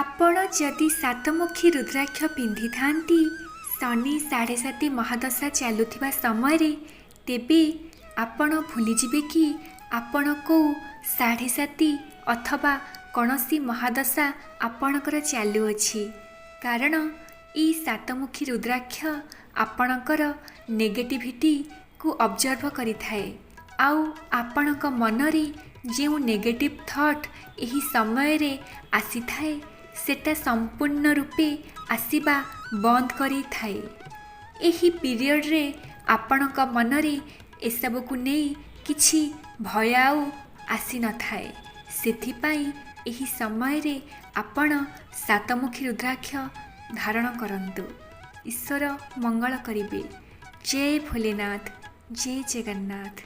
ଆପଣ ଯଦି ସାତମୁଖୀ ରୁଦ୍ରାକ୍ଷ ପିନ୍ଧିଥାନ୍ତି ଶନି ସାଢ଼େସାତି ମହାଦଶା ଚାଲୁଥିବା ସମୟରେ, ତେବେ ଆପଣ ଭୁଲିଯିବେ କି ଆପଣ କେଉଁ ସାଢ଼େସାତି ଅଥବା କୌଣସି ମହାଦଶା ଆପଣଙ୍କର ଚାଲୁଅଛି। କାରଣ ଏଇ ସାତମୁଖୀ ରୁଦ୍ରାକ୍ଷ ଆପଣଙ୍କର ନେଗେଟିଭିଟିକୁ ଅବଜର୍ଭ କରିଥାଏ ଆଉ ଆପଣଙ୍କ ମନରେ ଯେଉଁ ନେଗେଟିଭ୍ ଥଟ୍ ଏହି ସମୟରେ ଆସିଥାଏ, ସେଟା ସମ୍ପୂର୍ଣ୍ଣ ରୂପେ ଆସିବା ବନ୍ଦ କରିଥାଏ। ଏହି ପିରିୟଡ଼ରେ ଆପଣଙ୍କ ମନରେ ଏସବୁକୁ ନେଇ କିଛି ଭୟ ଆଉ ଆସିନଥାଏ। ସେଥିପାଇଁ ଏହି ସମୟରେ ଆପଣ ସାତମୁଖୀ ରୁଦ୍ରାକ୍ଷ ଧାରଣ କରନ୍ତୁ। ଈଶ୍ୱର ମଙ୍ଗଳ କରିବେ। ଜୟ ଭୋଲେନାଥ, ଜୟ ଜଗନ୍ନାଥ।